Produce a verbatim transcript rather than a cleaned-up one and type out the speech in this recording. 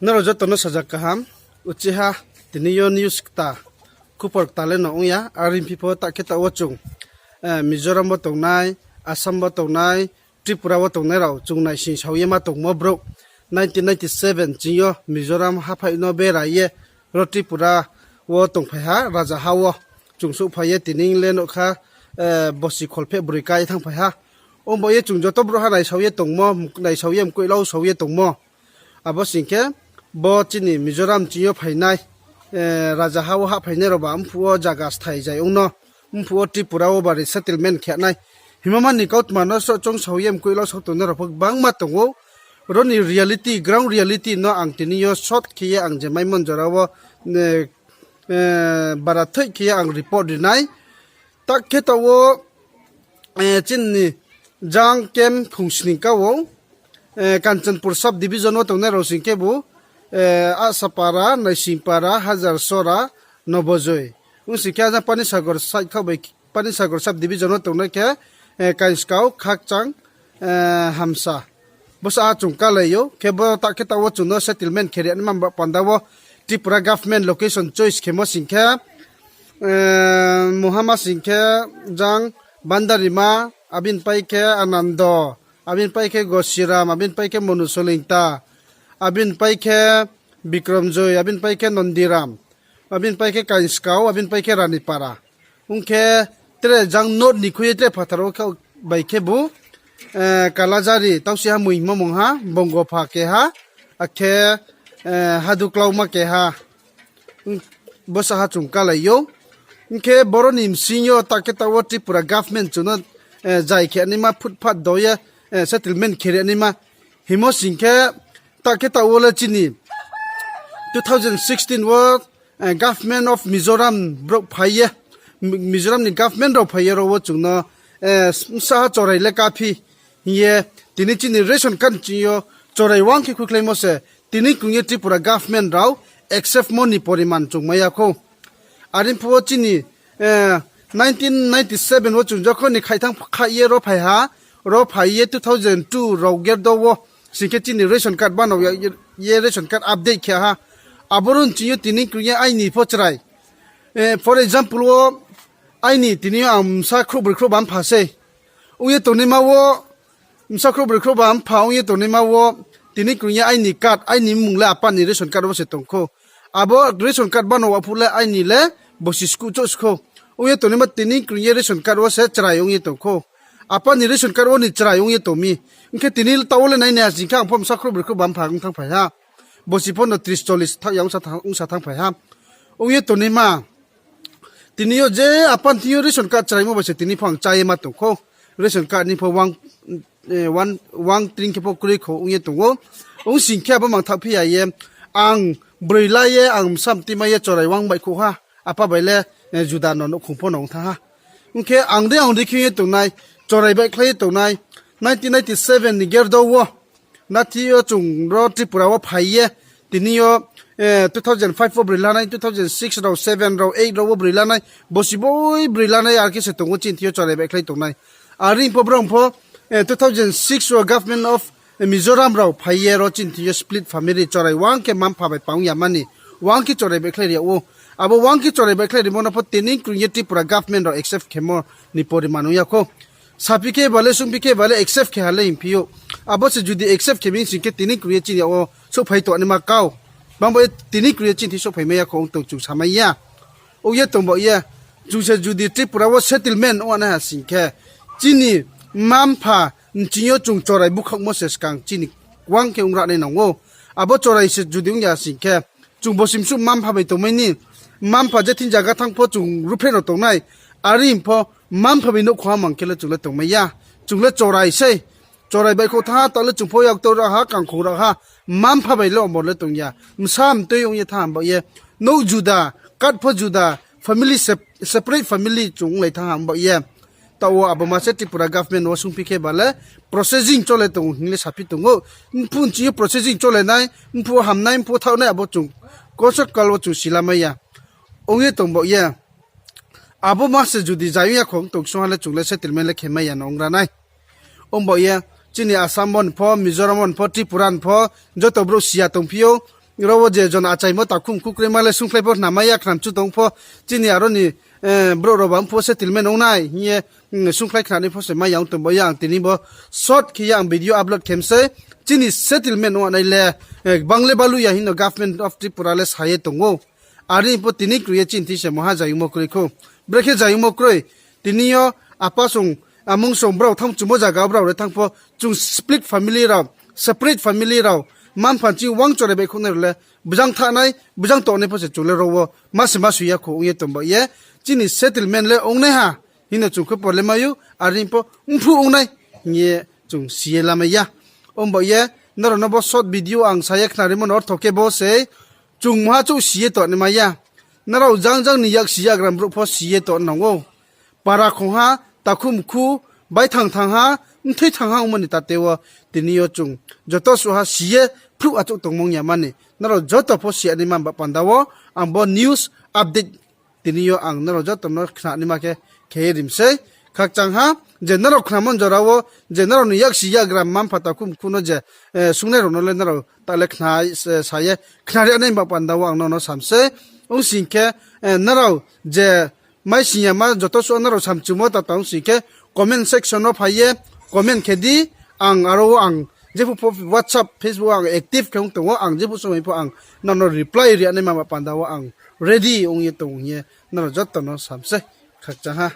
Nrao joto no saja kaham, uchih ha, tini yo news kta, khupor kta le no ong ya, are phi pho ta khe taoh wo chung, eh, Mizoram wo tongnai, Assam wo tongnai, Tripura wo tongnai rao chung naising sao ye ma tongmo brouh, nineteen ninety seven ching yo Mizoram haphai no bera ye, ro Tripura wo tongphai ha, raja ha wo chung souhphai ye tini le nouh kha, eh, bosi kholpheh broi ka ye thanngphai ha. Ongba ye chung joto brouhha naisao ye tongmo, naisao ye mkoih lau sao ye tongmo. Abo sing khe, bo chini Mizoram ching yo phainai, eh, raja ha wo hahphainai rao ba mphuh wo zaga sthai zai ong no, mphuh wo Tripura wo ba resettlement khe nai himama ni kautma no sroh choung sao ye mkoih lau sao tongnai rao pho gbangma tong ou. Ro ni reality, ground reality no ang tini yo short khe ye ang je maimon jora wo, eh, eh, bara thoih khe ye ang report ri nai. Ta khe taoh wo, eh, chini jang camp khungsning ka wo, eh, Kanchanpur sub division wo tongnai rao sing khebu, eh, Asapara, Naisingpara, Hajarsora, Nobojoi. Ong sing khe ajang Panisagar side kha bai, Panisagar sub division wo tongnai khe, eh, Kainskau, Khakchang, eh, Hamsa. Bo sa ha chung kalai ou, khe bo ta khe taoh wo chung no settlement khe ri naima ba panda wo Tripura government location choice khemo sing khe, eh, Mohama sing khe jang Bandarima, abini pai khe Anando, abini pai khe Gosiram, abini pai khe Monu Solingta, abini pai khe Bikramjoi, abini pai khe Nondiram, abini pai khe Kainskau, abini pai khe Ranipara. Ong khe tre jang north ni khui ye tre phathar wo khe bai khebu, eh, Kalajari, Tausiha Muingmo mungha, Bongopha keha, akhe, eh, Haduklauma keha. Bo sa ha chung kalai ou. Ong khe boro ni bsing yo ta khe taoh wo Tripura government chung no, eh, zai khe naima, phutphat do ye, eh, settlement khe ri naima. Himo sing khe ta khe taoh wo le chini two thousand sixteen wo, eh, Government of Mizoram brouh phai ye, Mi-, Mizoram ni government rao phai ye ro wo chung no, eh, bsa ha chorai le kaphi hing ye, tini chini ration card ching yo chorai wang khe khuikhlaimo se, tini krung ye Tripura government rao accept mo ni poriman chung mai ya khou. Are phuh wo chini, eh, nineteen ninety seven wo chung jokhon ni khaithang kha ye ro phai ha, ro phai ye two thousand two rao gerdo wo sing khe chini ration card bano ye, ye ration card update khe ha. Abo rao ching yo tini krung ye aini pho chrai. Eh, for example wo aini tini yo ang bsa khrouhbroi khrouhba mpha sei. Ong ye tongnaima wo, bsa khrouhbroi khrouhba mpha ong ye tongnaima wo, tini krung ye aini card, aini mmung le apa ni ration card wo se tong khou. Abo ration card bano wa phuh le aini le bosi skuh chouh skhou. Ong ye tongnaima tini krung ye ration card wo se chrai ong ye tong khou. Apa ni ration card wo ni chrai ong ye tong mi. Ong khe tini taoh wo le nai nai ha sing khe ang pho bsa khrouhbroi khrouhba mpha ong thanngphai ha. Bosi pho no tris chollis tha-, ya ongsa tha-, ongsa thanngphai ha. Ong ye tongnaima. Tini yo je apa ni thing yo ration card chraimo bai se tini pho ang chá ye ma tong khou. Ration card ni pho wang, eh, wang, wang tring khe pho kroi khou ong ye tong ou. Ong sing khe abo mang thaohphi ya ye, ang broi la ye, ang bsa mtui mai ye chorai wang baihkhouh ha. Apa bai le, eh, juda no nouhkhong pho no ong thanng ha. Ong khe ang dei ang dei khe ye tongnai, chorai baihkhlai ye tongnai, nineteen ninety seven ni gerdo wo, nathi yo chung ro Tripura wo phai ye, tini yo, eh, two thousand five wo broi lanai, two thousand six rao, seven rao, eight rao wo broi lanai, bosi boi broi lanai, ar khe se tong ou chini thing yo chorai baihkhlai tongnai. Are pho brao pho, eh, two thousand six wo Government of Mizoram rao phai ye ro chini thing yo split family chorai wang khe mma-mpha bai pang ya mani, wang khe chorai baihkhlai ri yag ou. Abo wang khe chorai baihkhlai rimo no pho tini krung ye Tripura government rao accept khemo ni poriman ong ya khou. Saphi khe ba le, sungphi khe ba le accept khe ha le hingphi ou. Abo se judi accept khe mi sing khe tini krung ye chini yag wo souhphai tongnaima kau. Bang bo ye tini krung ye chini thing souhphai mai ya khou ong tong chung samai ya. Ong ye tong baoh ye, chung se judi Tripura wo settlement ong nai ha sing khe, chini mma-mpha nching yo chung chorai búkhaohmo se skang chini wang khe ong ra nai nang ou. Abo chorai se judi ong ya sing khe, chung bosi msuh mma-mpha bai tongmai ni, mma-mpha je thing zaga thanng pho chung ruhphreh no tongnai, are pho mma-mpha bai nouhkhong ha mang khe le chung le tongmai ya. Chung le chorai sei, chorai baihkhouh thanng ha, taoh le chung pho yakto ra ha, kangkhong ra ha, mma-mpha bai le omo le tong ya. Bsa mtui ong ye thanng ha baoh ye, nouh juda, card pho juda, family sep-, separate family chung onglai thanng ha baoh ye. Taoh wo abo ma se Tripura government wo sungphi khe ba le processing chole tong ou hing le saphi tong ou. Mphuh nching yo processing chole nai, mphuh hamnai, mphuh thaoh nai abo chung koso kal wo chung silamai ya. Ong ye tong baoh ye. Abo ma se judi zai ong ya khou ong tong sung ha le chung le settlement le khe mai ya no ong ra nai. Ong baoh ye, Chini Assam wo ni pho, Mizoram wo ni pho, Tripura ni pho, joto brouh si ya tongphi ou. Ro wo je jon achaimo takhu mkhu kroima le sungkhlai pho khnamai ya, khnamchu tong pho. Chini aro ni brouh rao ba mphuh wo settlement ong nai hing ye sungkhlai khnanai pho se mai ya ong tong ba ye ang tini bo short khe ye ang video upload khe mi sei. Chini settlement ong nai le bang le balu ya hing no Government of Tripura le sa ye tong ou. Are pho tini kroi ye chini thing se maha zayungmo kroi khou. Brekhe zayungmo kroi, tini yo apa song, amung song brao thanng chumo zaga wo brao re thanng pho, chung split family rao, separate family rao, mma-mpha chini wangchore baihkhouhnai rao le bjang thanai, bjang tongnai pho se chung le ro wo ma se ma soi ya khou ong ye tong ba ye, chini settlement le ong nai ha hing no chung khe por le mai ou, are pho mphuh ong nai hing ye chung si ye lamai ya. Ong ba ye, nrao no bo short video ang sa ye khnarimo no ortho khe bo sei, chung maha chouh si ye tongnaima ya. Nrao jang jang ni yaksi yagra brouh pho si ye tong nang ou. Para khongha, takhu mkhu, baithang thangha, mthoi thangha ongmo ni tate wo tini yo chung joto suhha si ye phruh achouh tongmung ya mani. Nrao joto pho si ya naima ba panda wo ang bo news update tini yo ang nrao joto no khnanaima khe khe ye ri mi sei. Khakchang ha, je nrao khnamo jora wo, je nrao ni yaksi yagra mma-mpha takhu mkhu no je sungnai rao no le nrao ta le khna, sa ye khnari nai ba panda wo ang nono sa mi sei. Ong sing khe, nrao je mai sing yama joto suh nrao samchumo tata ong sing khe comment section no phai ye comment khe di. Ang aro wo ang jephuh pho WhatsApp, Facebook wo ang active khe ong tong ou, ang jephuh somoi pho ang nono reply ri ya naima ba panda wo ang ready ong ye tong hing ye nrao joto no sa mi sei. Khakchang ha.